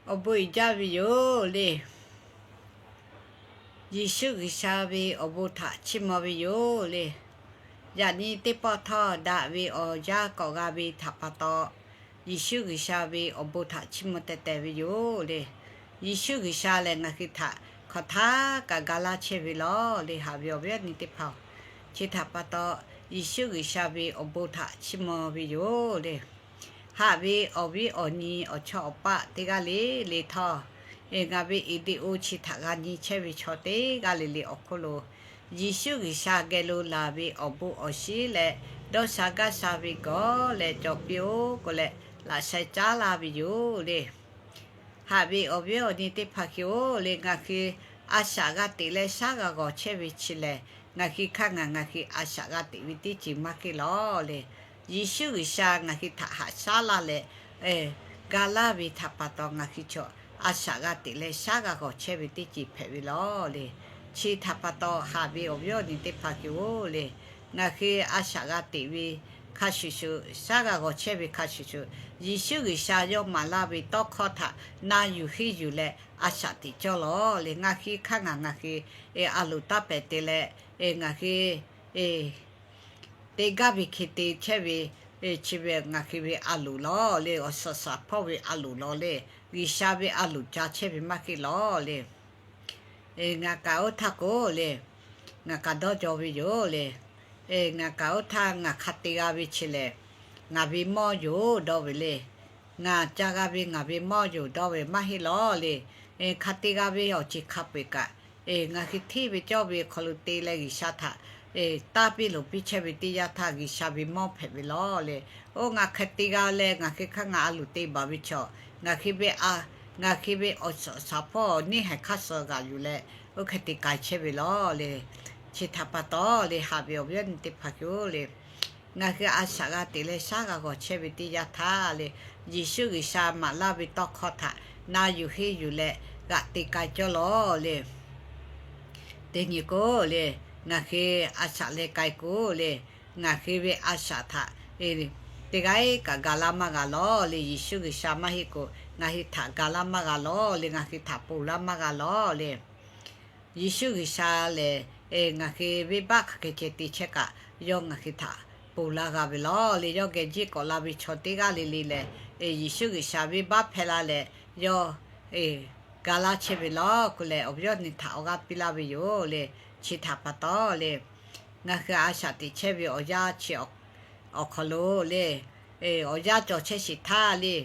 Awˬ bon uiˍ jaˇ ve yoˬ le. Yeˍsuˆ G'uiˬsha ve awˬ bon htaꞈ chiˇ mvuh ve yoˬ le. Yaꞈ nyi teˇ pawˆ htawˇ daꞈ ve awˬ yanˇ k'awꞈ g'a ve htaꞈ pa taw, Yeˍsuˆ G'uiˬsha ve awˬ bon htaꞈ chiˇ mvuh teh teh ve yoˬ le. Yeˍsuˆ G'uiˬsha lehˬ ngaˬ hui htaꞈ hk'aˬ htaˇ kaꞈ ga laˇ chehˇ ve lawˬ le. Haꞈ ve awˬ viˉ awˬ nyi teˇ hpaˍ-oˬ, chi htaꞈ pa taw Yeˍsuˆ G'uiˬsha ve awˬ bon htaꞈ chiˇ mvuh ve yoˬ le. Haꞈ ve awˬ viˉ awˬ nyi awˬ chawˇ awˬ paˆ teˇ g'aˇ le le htawˇ, ngaˬ ve video chi htaꞈ g'a nyi chehˇ ve chaw teˇ g'aˇ le le awˬ hk'oˆ lo Yeˍsuˆ G'uiˬsha geh lo laˬ ve awˬ bon awˬ shinˉ leh dawˇ sha gaˇ sha ve gawˬ leh cawˬ piˇ-oˆ k'oˆ leh laꞈ sheh caˉ laˇ ve yoˬ le. Haꞈ ve awˬ viˉ awˬ nyi teˇ hpaˍ hui-oˬ le, ngaˬ hui a shaꞈ g'a teꞈ leh shaˉ g'a g'awˬ chehˇ ve chi lehˬ, ngaˬ hui hk'aˇ ngaˬ ngaˬ hui a shaꞈ g'a teꞈ ve teˇ ceuˬ maˇ heˆ lawˬ le. Yeˍsuˆ G'uiˬsha ngaˬ hui htaꞈ haꞈ shaˉ laˇ leh ga laˇ ve htaꞈ pa taw, ngaˬ hui chaw a shaꞈ g'a teꞈ leh shaˉ g'a g'awˬ chehˇ ve teˇ ceuˬ hpehꞈ ve lawˬ le. Chi htaꞈ pa taw, haꞈ ve awˬ viˉ awˬ nyi teˇ hpaˍ hui-oˬ le, ngaˬ hui a shaꞈ g'a teꞈ ve hk'a shuˍ shuˍ, shaˉ g'a g'awˬ chehˇ ve hk'a shuˍ shuˍ, Yeˍsuˆ G'uiˬsha yawˇ maˍ laˇ ve tawˇ hkawˇ htaꞈ na yuˬ henˇ yuˬ leh a shaꞈ teꞈ cawˇ lawˬ le. Ngaˬ hui hk'aˇ ngaˬ ngaˬ hui a loˍ taˇ pehˍ te leh, ngaˬ hui te gaˇ ve hk'e te chehˇ ve, chi ve ngaˬ hui ve a loˍ lawˬ le. Awˬ suhˍ shaˍ hpawˇ ve a loˍ lawˬ le. G'uiˬsha ve a loˍ ca chehˇ ve maˇ heˆ lawˬ le. Ngaˬ kaꞈ oˇ htaˇ k'o le, ngaˬ kaꞈ dawˇ jaw ve yoˬ le. Ngaˬ kaꞈ oˇ htaˇ ngaˬ hk'a te g'a ve chi lehˬ, ngaˬ ve mawˇ yoˬ dawˇ ve le. Ngaˬ ca g'a ve ngaˬ ve mawˇ yoˬ dawˇ ve maˇ heˆ lawˬ le. Hk'a te g'a ve awˬ ceuˬ hk'a peu-eˬ kaꞈ, ngaˬ hui hteˇ ve cawˇ ve hk'aw lo te leh G'uiˬsha htaꞈ tanˇ piˇ loˍ piˇ chehˇ ve teˇ yanˇ htaˇ G'uiˬsha ve mawˇ hpehꞈ ve lawˬ le. Oˇ ngaˬ hk'a te g'a leh ngaˬ hui hk'aˇ ngaˬ a loˍ te baˬ ve chaw, ngaˬ hui ve ngaˬ hui ve awˬ suhˍ shaˍ hpawˇ neˇ haiˬ hk'aˇ suh g'aꞈ yuˬ leh, oˇ hk'e te k'ai chehˇ ve lawˬ le. Chi htaꞈ pa taw le, haꞈ ve awˬ viˉ awˬ nyi teˇ hpaˍ hui-oˬ le, ngaˬ hui a shaꞈ g'a teꞈ leh shaˉ g'a g'awˬ chehˇ ve teˇ yanˇ htaˇ le, Yeˍsuˆ G'uiˬsha maˍ laˇ ve tawˇ hkawˇ htaꞈ na yuˬ henˇ yuˬ leh g'aꞈ te k'ai cawˇ lawˬ le. Teˇ nyi k'o le, ngaˬ hui a shaꞈ leh k'ai k'o le, ngaˬ hui ve a shaꞈ htaꞈ teˇ g'aˇ kaꞈ ga laˇ maˇ g'a lawˬ le. Yeˍsuˆ G'uiˬsha maˇ heˆ k'o ngaˬ hui htaꞈ ga laˇ maˇ g'a lawˬ le. Ngaˬ hui htaꞈ ponˬ laˇ maˇ g'a lawˬ le. Yeˍsuˆ G'uiˬsha lehˬ, ngaˬ hui venˇbaˆ hk'aˬ hk'e ceh te chehˇ kaꞈ, yawˇ ngaˬ hui htaꞈ ponˬ laˇ g'a ve lawˬ le. Yawˇ geh jiˆ k'awꞈ la ve chaw teˇ g'aˇ le le lehˬ, Yeˍsuˆ G'uiˬsha venˇbaˆ hpehˇ laˇ leh, yawˇ ga laˇ chehˇ ve lawˬ k'oˆ leh, awˬ viˉ awˬ nyi htaꞈ awˬ g'aˇ piˇ laˇ ve yoˬ le. Chi htaꞈ pa taw le, ngaˬ hui a shaꞈ teꞈ chehˇ ve awˬ yanˇ chi awˬ hk'aw lo le, awˬ yanˇ cawˬ chehˇ sheˍ htaˇ le,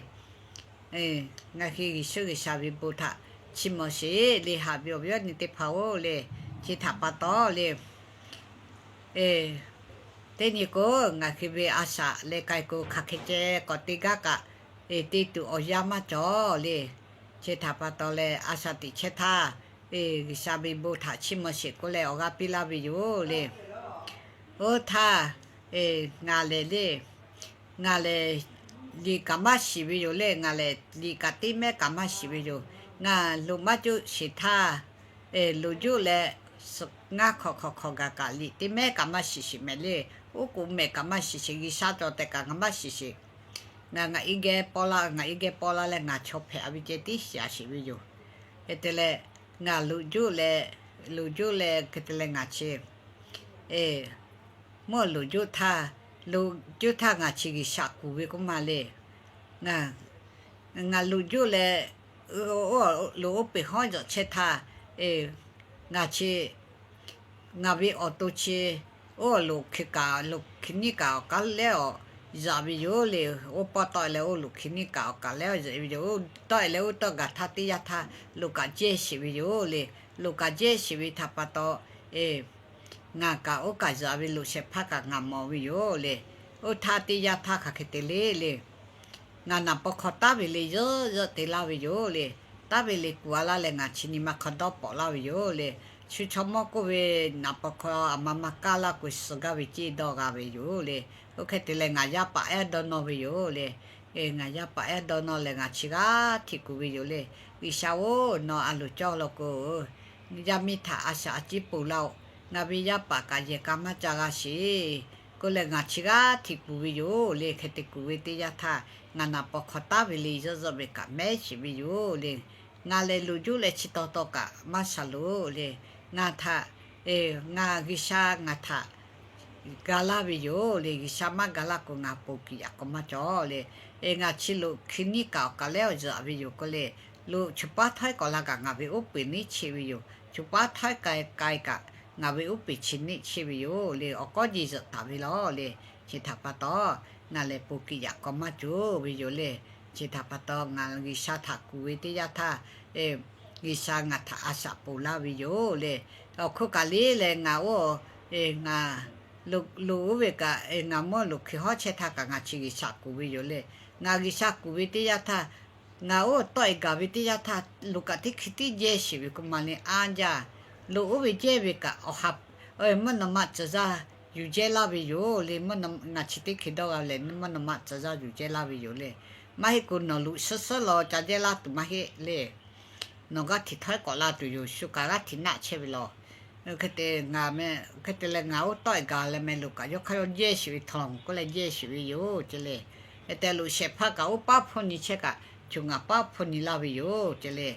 ngaˬ hui Yeˍsuˆ G'uiˬsha ve bon htaꞈ chiˇ mvuh sheˍ le. Haꞈ ve awˬ viˉ awˬ nyi teˇ hpaˍ-oˬ le, chi htaꞈ pa taw le, teˇ nyi k'o, ngaˬ hui ve a shaꞈ leh k'ai k'o hk'aˬ hk'e ceh k'awꞈ te gaˇ kaꞈ, te tuˬ awˬ yanˇ maˇ cawˬ le. Chi htaꞈ pa taw leh a shaꞈ teꞈ chehˇ htaˇ, G'uiˬsha ve bon htaꞈ chiˇ mvuh sheˍ k'oˆ leh awˬ g'aˇ piˇ laˇ ve yoˬ le. Oˇ htaˇ, ngaˬ lehˬ le, ngaˬ lehˬ liꞈ kaꞈ maˇ shiˍ ve yoˬ le. Ngaˬ lehˬ liꞈ kaꞈ teˇ mehˉ kaꞈ maˇ shiˍ ve yoˬ. Ngaˬ loꞈ maˇ juˆ sheˍ htaˇ, loꞈ juˆ leh ngaˇ hk'awꞈ hk'awꞈ hk'awꞈ gaˬ kaꞈ liꞈ teˇ mehˉ kaꞈ maˇ shiˍ sheˍ mehˍ le. Oˉ k'oˍ mehˍ kaꞈ maˇ shiˍ sheˍ. G'uiˬsha cawˬ tehꞈ kaꞈ ngaˬ maˇ shiˍ sheˍ. Ngaˬ ngaˬ iˉ geh pawˇ laˇ, ngaˬ iˉ geh pawˇ laˇ leh ngaˬ chaw hpehꞈ a ve ceh tiˉ shiˍ a sheˍ ve yoˬ. Hk'e te leh, ngaˬ loꞈ juˆ leh, loꞈ juˆ leh hk'e te leh ngaˬ chi mvuhˇ loꞈ juˆ htaˇ, loꞈ juˆ htaˇ ngaˬ chi G'uiˬsha kuˬ ve k'oˆ ma le. Ngaˬ loꞈ juˆ leh, loꞈ oˉ peˬ hawˉ jawꞈ chehˇ htaˇ, ngaˬ chi, ngaˬ ve awˬ to chi, oˇ loꞈ hk'e kaꞈ loꞈ hk'e niˇ kaꞈ awˬ k'aˉ lehˉ awˬ yaꞈ ve yoˬ le. Oˇ pawˆ tawˆ e leh oˇ loꞈ hk'e niˇ kaꞈ awˬ kaꞈ lehˉ awˬ yaꞈ ve yoˬ. Tawˆ e leh oˇ tawˆ gaˬ htaˇ teˇ yanˇ htaˇ loꞈ kaꞈ jehˇ sheˍ ve yoˬ le. Loꞈ kaꞈ jehˇ sheˍ ve htaꞈ pa taw, ngaˬ kaꞈ oˇ kaꞈ yaꞈ ve loꞈ shehˍ hpaˇ kaꞈ ngaˬ mawˬ ve yoˬ le. Oˇ htaˇ teˇ yanˇ htaˇ hk'aˬ hk'e te le le, ngaˬ naˍ paw hk'aw taˉ ve le yawˇ yawˇ te laˇ ve yoˬ le. Taˉ ve le kuˬ a laˇ leh ngaˬ chi nyi ma hk'aw dawˇ pawꞈ laˇ ve yoˬ le. Shu chaw mawˇ k'oˆ ve, naˍ paw hk'aw a ma ma kaˇ laˇ k'o suh gaˇ ve ceˇ dawˇ g'a ve yoˬ le. Oˇ hk'e te leh ngaˬ yaˇ paˍ ehˉ dawˇ nawˇ ve yoˬ le. Ngaˬ yaˇ paˍ ehˉ dawˇ nawˇ leh ngaˬ chi g'aˇ hteꞈ kuˬ ve yoˬ le. G'uiˬsha-oˬ, nawˬ a loˍ cawˇ law k'o, yaˇ miˇ htaꞈ a shaꞈ a ciˉ ponˬ laˇ-oˬ. Ngaˬ ve yaˇ paˍ kaꞈ yehˬ k'a maˇ ca g'a sheˍ. K'oˆ leh ngaˬ chi g'aˇ hteꞈ kuˬ ve yoˬ le. Hk'e te kuˬ ve teˇ yanˇ htaˇ, ngaˬ naˍ paw hk'aw taˉ ve le zuhˆ zuhˆ ve kaꞈ mehˉ sheˍ ve yoˬ le. Ngaˬ lehˬ loꞈ juˇ leh chi taw taw kaꞈ maˇ shaˍ loꞈ le. Ngaˬ htaꞈ, ngaˬ G'uiˬsha ngaˬ htaꞈ ga laˇ ve yoˬ le. G'uiˬsha maˇ ga laˇ k'o, ngaˬ ponˬ kiꞈ yaꞈ k'aw maˇ cawˬ le. Ngaˬ chi loꞈ hkui niˉ kaꞈ awˬ kaˍ lehˉ awˬ zuhꞈ ve yoˬ k'oˆ le. Loꞈ choˬ paˉ htawehˉ k'awꞈ la kaꞈ ngaˬ ve uˉ peunˍ neˇ cheˇ ve yoˬ. Choˬ paˉ htawehˉ k'ai k'ai kaꞈ ngaˬ ve uˉ peunˍ chi neˇ cheˇ ve yoˬ le. Awˬ k'awˉ jeˬ zuhꞈ taˍ ve lawˬ le. Chi htaꞈ pa taw, ngaˬ lehˬ ponˬ kiꞈ yaꞈ k'aw maˇ cawˬ ve yoˬ le. Chi htaꞈ pa taw, ngaˬ G'uiˬsha htaꞈ kuˬ ve teˇ yanˇ htaˇ, G'uiˬsha ngaˬ htaꞈ a shaꞈ ponˬ laˇ ve yoˬ le. Awˬ hk'oˆ kaꞈ le leh ngaˬ oˇ, ngaˬ loꞈ oˇ ve kaꞈ, ngaˬ mvuhˇ loꞈ hkui hawˉ chehˇ htaˇ kaꞈ ngaˬ chi G'uiˬsha kuˬ ve yoˬ le. Ngaˬ G'uiˬsha kuˬ ve teˇ yanˇ htaˇ, ngaˬ oˇ tawˆ e gaˬ ve teˇ yanˇ htaˇ, loꞈ kaꞈ teˇ hkui tiˉ jehˇ sheˍ ve k'oˆ ma le, anˇ jaˇ. Loꞈ oˇ ve jehˇ ve kaꞈ awˬ ha, mvuhˇ naw ma tcuh yaˇ yuˬ jehˇ laˇ ve yoˬ le. Ngaˬ chi teˇ hkui dawˇ g'a leh, mvuhˇ naw ma tcuh yaˇ yuˬ jehˇ laˇ ve yoˬ le. Maˇ heˆ k'o nawˬ loꞈ suhˉ suhˉ law ca jehˇ laˇ tuˬ maˇ heˆ le. Nawˬ g'aˇ hteꞈ htawehˉ k'awꞈ la tuˬ yoˬ. Shu kaꞈ g'aˇ hteꞈ naˆ chehˇ ve lawˬ. Hk'e te ngaˬ meh, hk'e te leh ngaˬ oˇ tawˆ e gaˬ leh meh loꞈ kaꞈ yawˇ hk'aˇ yawˇ jehˇ sheˍ ve htawnˍ k'oˆ leh jehˇ sheˍ ve yoˬ ce le. Hk'e te loꞈ shehˍ hpaˇ kaꞈ oˇ paˉ hpfuhˇ nyi chehˇ kaꞈ, choˬ ngaˬ paˉ hpfuhˇ nyi laˇ ve yoˬ ce le.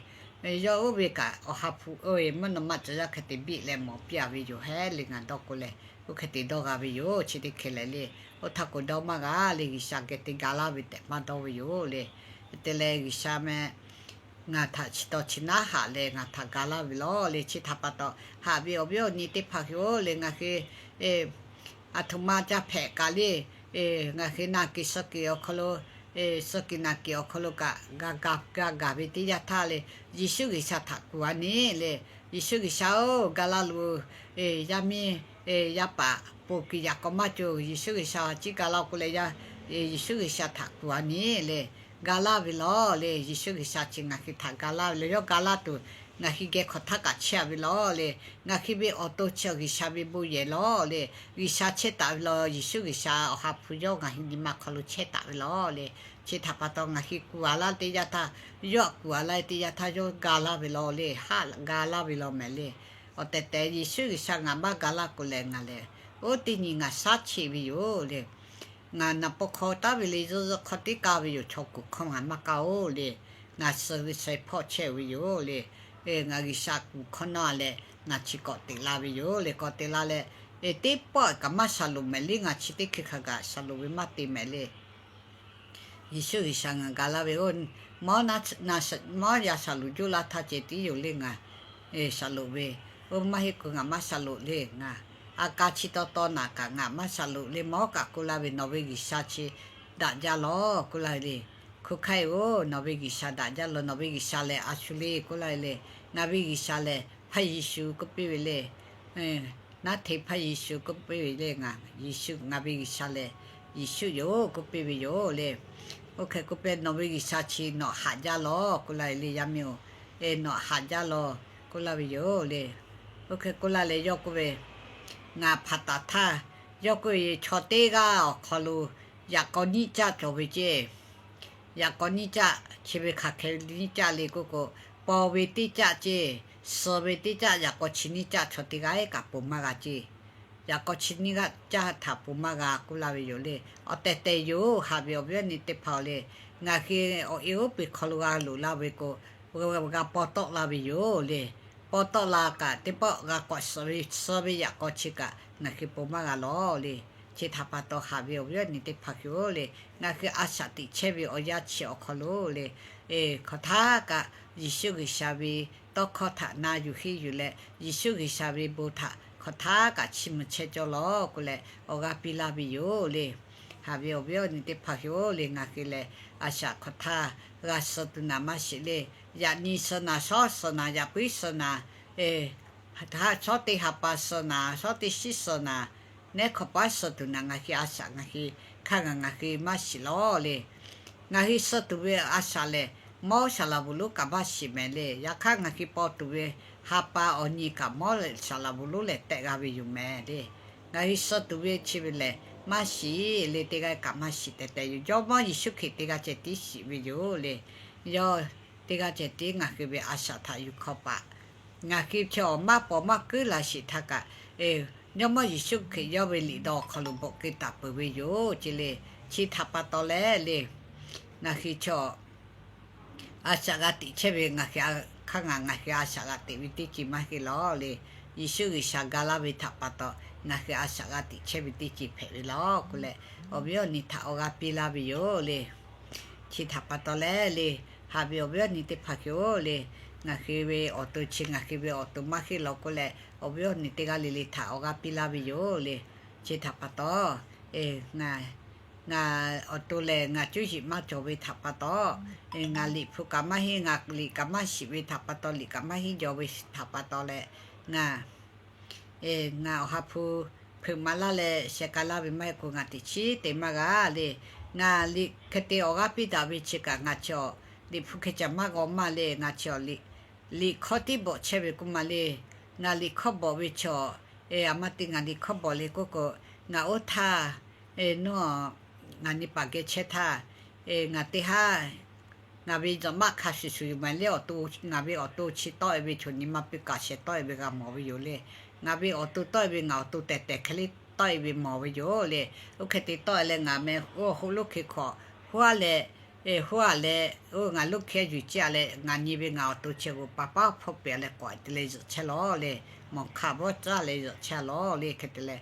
Yawˇ oˇ ve kaꞈ awˬ ha hpu, mvuhˇ naw ma tcuh yaˇ hk'e te biˆ leh mawˬ piˇ a ve yoˬ hehˉ le. Ngaˬ dawˇ k'oˆ leh, oˇ hk'e te dawˇ g'a ve yoˬ. Chi teˇ hkeh lehˬ le, oˇ htaˇ k'o dawˇ maˇ g'a le. G'uiˬsha geh te ga laˇ ve tehꞈ maˇ dawˇ ve yoˬ le. Hk'e te leh G'uiˬsha meh ngaˬ htaꞈ chi taw chi naˉ haꞈ leh ngaˬ htaꞈ ga laˇ ve lawˬ le. Chi htaꞈ pa taw, haꞈ ve awˬ viˉ awˬ nyi teˇ hpaˍ hui-oˬ le, ngaˬ hui aˬ htoꞈ ma ca hpehꞈ kaꞈ le, ngaˬ hui naˬ kiˍ suh kiˍ awˬ hk'aw lo, suh kiˍ naˬ kiˍ awˬ hk'aw lo kaꞈ ga ga ga gaˬ ve teˇ yanˇ htaˇ le, Yeˍsuˆ G'uiˬsha htaꞈ kuˬ a neˇ le. Yeˍsuˆ G'uiˬsha-oˬ, ga laˇ loˬ. Yaˇ miˇ yaˇ paˍ ponˬ kiꞈ yaꞈ k'aw maˇ cawˬ. Yeˍsuˆ G'uiˬsha a ciˉ ga laˇ k'oˆ leh, Yeˍsuˆ G'uiˬsha htaꞈ kuˬ a neˇ le. Ga laˇ ve lawˬ le. Yeˍsuˆ G'uiˬsha chi ngaˬ hui htaꞈ ga laˇ ve leh, yawˇ ga laˇ tuˬ ngaˬ hui geh hk'awꞈ htaˇ kaꞈ chehˇ a ve lawˬ le. Ngaˬ hui ve awˬ to chi G'uiˬsha ve bon yehˬ lawˬ le. G'uiˬsha chehˇ taˍ ve lawˬ. Yeˍsuˆ G'uiˬsha awˬ ha hpu yawˇ ngaˬ hui nyi ma hk'aw lo chehˇ taˍ ve lawˬ le. Chi htaꞈ pa taw, ngaˬ hui kuˬ a laˇ teˇ yanˇ htaˇ, yawˇ kuˬ a laˇ teˇ yanˇ htaˇ yawˇ ga laˇ ve lawˬ le. Haˆ ga laˇ ve lawˬ mehˍ le. Awˬ tehˬ tehˬ Yeˍsuˆ G'uiˬsha ngaˬ maˇ ga laˇ k'o lehˬ, ngaˬ lehˬ oˇ teˇ nyi ngaˬ shaˉ cheˆ ve yoˬ le. Ngaˬ naˍ paw hk'aw taˉ ve le zuhˆ zuhˆ hk'aw tiˉ kaˇ ve yoˬ. Chaw kuˬ hkawˇ ngaˬ maˇ kaˇ-oˬ le. Ngaˬ suh ve suh hpawˇ chehˇ ve yoˬ le. Ngaˬ G'uiˬsha kuˬ hkawˇ nawˇ leh ngaˬ chi k'awꞈ teꞈ la ve yoˬ le. K'awꞈ teꞈ la leh, teˇ pawˆ kaꞈ maˇ shaˍ loꞈ mehˍ le. Ngaˬ chi teˇ hkui hk'a gaˬ shaˍ loꞈ ve maˇ te mehˍ le. Yeˍsuˆ G'uiˬsha ngaˬ ga laˇ ve, oˇ, mawˉ yaˇ shaˍ loꞈ juˇ laˇ htaˇ ceh tiˉ yoˬ le ngaˬ shaˍ loꞈ ve. Oˇ maˇ heˆ k'o ngaˬ maˇ shaˍ loꞈ le. Ngaˬ a ka chi taw taw naˍ kaꞈ ngaˬ maˇ shaˍ loꞈ le. Mawˉ kaꞈ k'oˆ laˇ ve, Nawˬ ve G'uiˬsha chi daꞈ jaˇ lawˬ k'oˆ laˇ ve le. Hk'oˆ hkaˇ-oˬ, nawˬ ve G'uiˬsha daꞈ jaˇ lawˬ. Nawˬ ve G'uiˬsha lehˬ a shu le k'oˆ laˇ ve le. Ngaˬ ve G'uiˬsha lehˬ Hpaˇ Yeˍsuˆ k'oˆ piˇ ve le. Naˉ hteꞈ Hpaˇ Yeˍsuˆ k'oˆ piˇ ve le. Ngaˬ Yeˍsuˆ, ngaˬ ve G'uiˬsha lehˬ Yeˍsuˆ yoˬ k'oˆ piˇ ve yoˬ le. Oˇ hk'e k'oˆ piˇ, Nawˬ ve G'uiˬsha chi nawˬ haꞈ jaˇ lawˬ k'oˆ laˇ ve le. Yaˇ miˇ-oˬ, nawˬ haꞈ jaˇ lawˬ k'oˆ laˇ ve yoˬ le. Oˇ hk'e k'oˆ laˇ leh yawˇ k'oˆ ve, Ngaˬ hpanˍ taˍ htaˇ, yawˇ k'oˆ ve, chaw teˇ g'aˇ awˬ hk'aw lo yaꞈ k'aw nyiˇ caˆ cawˬ ve ceˇ. Yaꞈ k'aw nyiˇ caˆ chi ve hk'aˬ hk'e nyiˇ caˆ le k'oˆ k'o, paw ve teˇ caˆ ceˇ, suh ve teˇ caˆ, yaꞈ k'aw chi nyiˇ caˆ chaw teˇ g'aˇ kaꞈ ponˬ maˇ g'a ceˇ. Yaꞈ k'aw chi nyiˇ caˆ htaꞈ ponˬ maˇ g'a k'oˆ laˇ ve yoˬ le. Awˬ tehˬ tehˬ yoˬ. Haꞈ ve awˬ viˉ awˬ nyi teˇ hpaˍ-oˬ le, ngaˬ hui awˬ e oˉ peˬ hk'aw lo g'a loꞈ la ve k'o, g'a paw tawˆ la ve yoˬ le. Paw tawˆ la kaꞈ teˇ pawˆ g'a k'awꞈ suh ve, suh ve yaꞈ k'aw chi kaꞈ ngaˬ hui ponˬ maˇ g'a lawˬ le. Chi htaꞈ pa taw haꞈ ve awˬ viˉ awˬ nyi teˇ hpaˍ hui-oˬ le, ngaˬ hui a shaꞈ teꞈ chehˇ ve awˬ yanˇ chi awˬ hk'aw lo le, hk'awꞈ htaˇ kaꞈ Yeˍsuˆ G'uiˬsha ve tawˇ hkawˇ htaꞈ na yuˬ henˇ yuˬ leh, Yeˍsuˆ G'uiˬsha ve bon htaꞈ hk'awꞈ htaˇ kaꞈ chiˇ mvuh chehˇ cawˇ lawˬ k'oˆ leh awˬ g'aˇ piˇ laˇ ve yoˬ le. Haꞈ ve awˬ viˉ awˬ nyi teˇ hpaˍ hui-oˬ le, ngaˬ hui lehˬ a shaꞈ hk'awꞈ htaˇ g'a suh tuˬ naˍ maˇ shiˍ le. Yaꞈ nyi suh naˍ, shawˉ suh naˍ, yaꞈ puiˉ suh naˍ, shawˉ teˇ ha pa suh naˍ, shawˉ teˇ shiˉ suh naˍ, neˉ hk'awꞈ paˉ suh tuˬ naˍ ngaˬ hui a shaꞈ ngaˬ hui hk'a gaˬ ngaˬ hui maˇ shiˍ lawˬ le. Ngaˬ hui suh tuˬ ve a shaꞈ lehˬ, mawˉ saˍ laˍ bvuhꞈ lonˉ kaꞈ maˇ shiˍ mehˍ le. Yaꞈ hk'aˇ ngaˬ hui paw tuˬ ve ha pa awˬ nyi kaꞈ mawˉ saˍ laˍ bvuhꞈ lonˉ lehˬ tehꞈ g'a ve yoˬ mehˍ le. Ngaˬ hui suh tuˬ ve chi ve lehˬ maˇ shiˍ le. Teˇ g'aˇ kaꞈ maˇ shiˍ tehꞈ tehꞈ yoˬ. Jawˇmawˇ Yeˍsuˆ Hkriꞈ teˇ g'aˇ ceh tiˉ shiˍ ve yoˬ le. Yawˇ teˇ g'aˇ ceh tiˉ ngaˬ hui ve a shaꞈ htaꞈ yuˬ hk'aw paˍ ngaˬ hui chi awˬ maˇ paw maˇ kuiˉ la shiˍ htaˇ kaꞈ, e, Jawˇmawˇ Yeˍsuˆ Hkriꞈ yawˇ ve liꞈ dawˬ awˬ hk'aw lo bvuhꞈ keu taˍ peuˬ ve yoˬ ce le. Chi htaꞈ pa taw leh le, ngaˬ hui chaw a shaꞈ g'a teꞈ chehˇ ve, ngaˬ hui hk'aˇ ngaˬ ngaˬ hui a shaꞈ g'a teꞈ ve teˇ ceuˬ maˇ heˆ lawˬ le. Yeˍsuˆ G'uiˬsha ga laˇ ve htaꞈ pa taw, ngaˬ hui a shaꞈ g'a teꞈ chehˇ ve teˇ ceuˬ hpehꞈ ve lawˬ k'oˆ leh, awˬ viˉ awˬ nyi htaꞈ awˬ g'aˇ piˇ laˇ ve yoˬ le. Chi htaꞈ pa taw leh le, haꞈ ve awˬ viˉ awˬ nyi teˇ hpaˍ hui-oˬ le, ngaˬ hui ve awˬ to chi ngaˬ hui ve awˬ to maˇ heˆ lawˬ k'oˆ leh, awˬ viˉ awˬ nyi teˇ g'aˇ le le htaꞈ awˬ g'aˇ piˇ laˇ ve yoˬ le. Chi htaꞈ pa taw, ngaˬ awˬ to lehˬ ngaˬ cuˇ yiˍ maˇ cawˬ ve htaꞈ pa taw, ngaˬ liꞈ hpu kaꞈ maˇ heˆ, ngaˬ liꞈ kaꞈ maˇ shiˍ ve htaꞈ pa taw, liꞈ kaꞈ maˇ heˆ jaw ve htaꞈ pa taw leh, ngaˬ ngaˬ awˬ ha hpu hpeuꞈ maˍ laˇ leh sheh k'ai laˇ ve maˇ heˆ k'o, ngaˬ teꞈ chiˉ te maˇ g'a le. Ngaˬ liꞈ hk'e te awˬ g'aˇ piˇ daꞈ ve chi kaꞈ ngaˬ chi awˬ liꞈ hpu hk'e caˬ maˇ g'aw maˇ le. Ngaˬ chi awˬ liꞈ hkawˇ tiˉ bawꞈ chehˇ ve k'oˆ maˇ le. Ngaˬ liꞈ hkawˇ bawꞈ ve chi awˬ, aˬ ma te ngaˬ liꞈ hkawˇ bawꞈ le k'oˆ k'o, ngaˬ oˇ htaˇ, ngaˬ nyi paˍ geh chehˇ htaˇ, ngaˬ teˇ haˉ ngaˬ ve zuhꞈ maˆ hk'a shuˍ shuˍ yoˬ maˬ le. Awˬ to, ngaˬ ve awˬ to chi tawˆ-e ve chaw nyi ma piˇ kaꞈ sheh tawˆ-e ve g'a mawˬ ve yoˬ le. Ngaˬ ve awˬ to tawˆ-e ve ngaˬ awˬ to tehˬ tehˬ hk'e le tawˆ-e ve mawˬ ve yoˬ le. Oˇ hk'e te tawˆ-e leh ngaˬ meh oˇ hoˆ lonˉ hk'e hk'awꞈ huˉ-a leh, huˉ-a leh, oˇ ngaˬ lonˉ hk'e yuˬ ciˇ-a leh ngaˬ nyi ve ngaˬ awˬ to chi g'oˬ paˍ paˉ hpawˇ pehꞈ leh k'awꞈ te leh zuhꞈ chehˇ lawˬ le. Mawˬ hk'aˇ vawˇ caˇ leh zuhꞈ chehˇ lawˬ le. Hk'e te leh,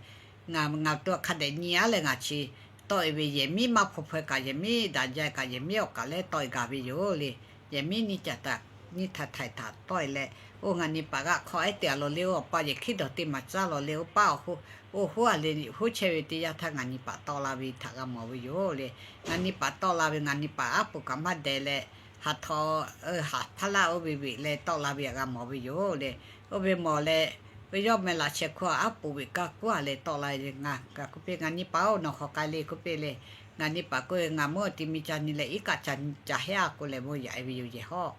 ngaˬ ngaˬ to hk'a dehꞈ nyi-a leh ngaˬ chi tawˆ-e ve yehˬ miˉ maˇ hpaw hpaweh kaꞈ, yehˬ miˉ daꞈ jaˇ kaꞈ, yehˬ miˉ awˬ kaꞈ leh tawˆ-e gaˬ ve yoˬ le. Yehˬ miˉ nyiˇ caˬ taˍ nyiˇ htaˇ htaiˍ htaꞈ tawˆ-e leh, oˇ ngaˬ nyi paˍ g'a hk'aw ehˉ te-a lawˬ le. Oˇ awˬ pa yehˬ hkiˉ dawˬ teˇ maˬ caˇ lawˬ le. Oˇ paˉ awˬ hoˉ, oˇ hoˉ-a le, hoˉ chehˇ ve teˇ yanˇ htaˇ ngaˬ nyi paˍ tawˆ la ve htaꞈ g'a mawˬ ve yoˬ le. Ngaˬ nyi paˍ tawˆ la ve, ngaˬ nyi paˍ aˉ poˍ kaꞈ maˇ deh leh, haˍ htaw, haˍ hpaˇ laˇ oˇ ve ve leh tawˆ la ve htaꞈ g'a mawˬ ve yoˬ le. Oˇ ve mawˬ leh, yawˇ meh laꞈ sheh hkawˇ aˉ poˍ ve kaˇ kuˉ-a leh tawˆ la ve. Ngaˬ kaꞈ k'oˆ piˇ, ngaˬ nyi paˍ-oˬ, nawˬ hk'aw k'ai le k'oˆ piˇ le. Ngaˬ nyi paˍ k'oˆ ve, ngaˬ meuˇ awˬ ti mi ca nyi leh iˉ kaˆ ca nyi ca heˆ-a k'oˆ leh meuˇ yaꞈ-e ve yoˬ yehˬ hawˉ.